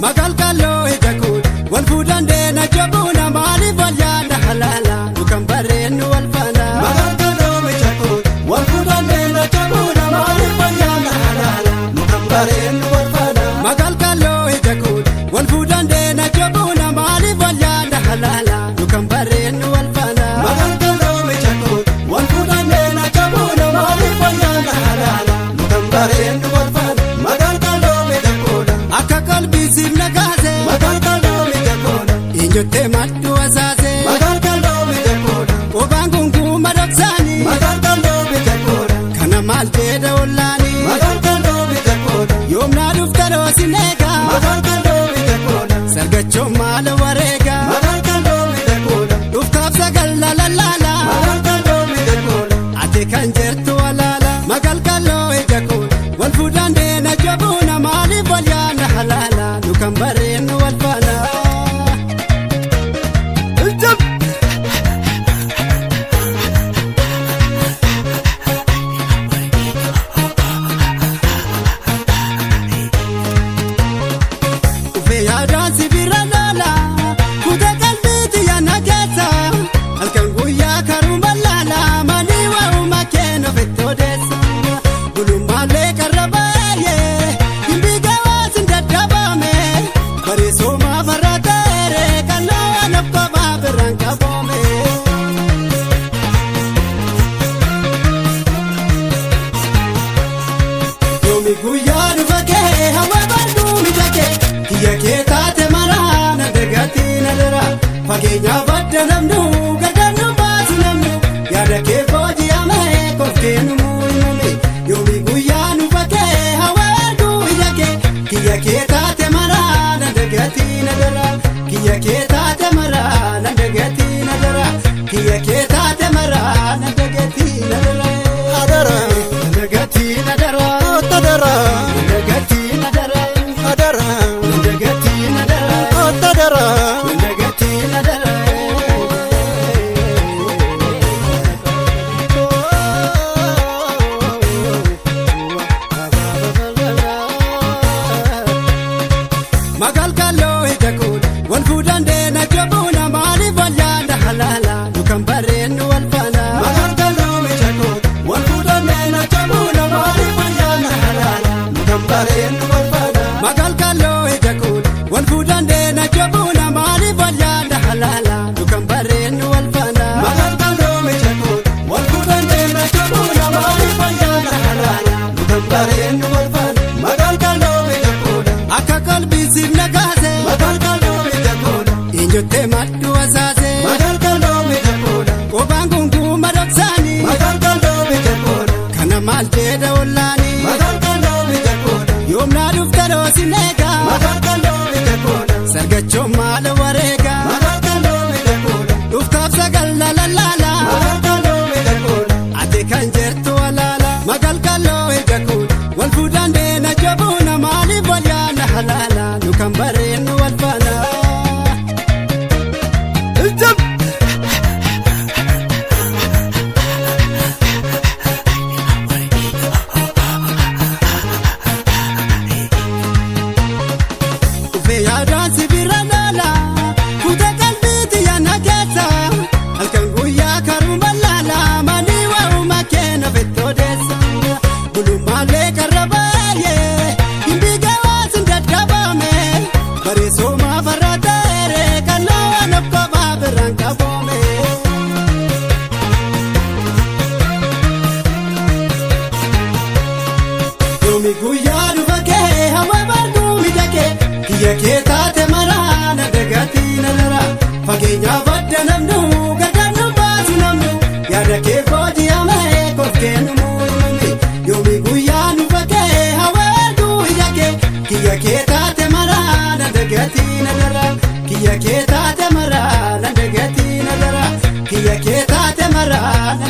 Magalgaloo ija kuudha wal fuudhan deena jabuuna maaliif wal yaada halaala nu kan barreennu wal faana. Magalgaloo ija kuudha wal fuudhan deena jabuuna maaliif wal yaada halaala nu kan barreennu wal faana. Magalgaloo ija kuudha wal fuudhan deena jabuuna maaliif wal yaada halaala nu kan barreennu wal faana. Magalgaloo ija kuudha wal fuudhan deena jabuuna maaliif wal yaada halaala nu kan barreennu wal faana. Magalgaloo ija kuudha. Akka qalbiisiif nagaase. Magalgaloo ija kuudha. Eenyuttee maddu asaase. Magalgaloo ija kuudha. Obaan gunguuma dhoksaanii. Magalgaloo ija kuudha. Kana maal jedha ollaanii. Magalgaloo ija kuudha. Yoomnaa dhufta dhoosin eegaa. Magalgaloo ija kuudha. Sargachoo maala wareegaa. Magalgaloo ija kuudha. Dhuftaaf sagal lalaala. Magalgaloo ija kuudha. Ati kan jirtu walaala. Magalgaloo ija kuudha. Wal fuudhan deena jabuuna maaliif wal yaana halaala. Nu kan barreennu wal faana. Dhufee yaadaan si bira laala. Kutee qalbiitti yaana keessa. Halkan guyyaa karuma laala. Manii waa'uma keenya ofitti odeessa. Gulummaallee karra baay'ee. Himbiga waasin dadhabame. Bareessuma farra ta'eere. Kan lo'an of kophaa birraan qaboome. Yoomi guyyaa dhufa kee hawa barnuu miidhagee kiyya kee taate maraa na dagatii na dara fageenyaaf adda namnu gargar nu baasu namnu yaada kee booji'amee koftee nu muumame yoomi guyyaa dhufa kee hawa barnuu miidhagee kiyya kee taate maraa na dagatii na dara kiyya kee taate maraa na dagatii na dara kiyya kee taate maraa na dagatii na dara. Adara. Na dagatii na dara. Otadara. Ndagatii na dara, Adara. ndagatii na dara, Otadara. ndagatii na dara. Magalgaloo ija kuudha wal fuudhan deena jabuuna maaliif wal yaada halaala nu kan barreennu wal faana. Magalgaloo ija kuudha wal fuudhan deena jabuuna maaliif wal yaada halaala nu kan barreennu wal faana. Magalgaloo ija kuudha wal fuudhan deena jabuuna maaliif wal yaada halaala nu kan barreennu wal faana. Magalgaloo ija kuudha wal fuudhan deena jabuuna maaliif wal yaada halaala nu kan barreennu wal faana. Magalgaloo ija kuudha. Akka qalbiisiif nagaase. Magalgaloo ija kuudha. Eenyuttee maddu asaase. Magalgaloo ija kuudha. Qobaan gunguuma dhoksaanii. Magalgaloo ija kuudha. Kana maal jedha ollaanii. Magalgaloo ija kuudha. Yoomnaa dhufta dhoosin eegaa. Magalgaloo ija kuudha. Sargachoo maala wareegaa. Magalgaloo ija kuudha. Dhuftaaf sagal lalaala. Magalgaloo ija kuudha. Ati kan jirtu walaala. Magalgaloo ija kuudha. Wal fuudhan deena jabuuna maaliif wal yaana halaala. Nu kan barreennu wal faana. Dhufee yaadaan si bira laala. Kutee qalbiitti yaana keessa. Halkan guyyaa karuma laala. Manii waa'uma keenya ofitti odeessa. Gulummaallee karra baay'ee. Himbiga waasin dadhabame. Bareessuma farra ta'eere. Kan lo'an of kophaa birraan qaboome. Yoomi guyyaa dhufa kee hawa barnuu miidhagee kiyya kee taate maraa na dagatii na dara fageenyaaf adda namnu gargar nu baasu namnu yaada kee booji'amee koftee nu muumame yoomi guyyaa dhufa kee hawa barnuu miidhagee kiyya kee taate maraa na dagatii na dara kiyya kee taate maraa na dagatii na dara kiyya kee taate maraa na.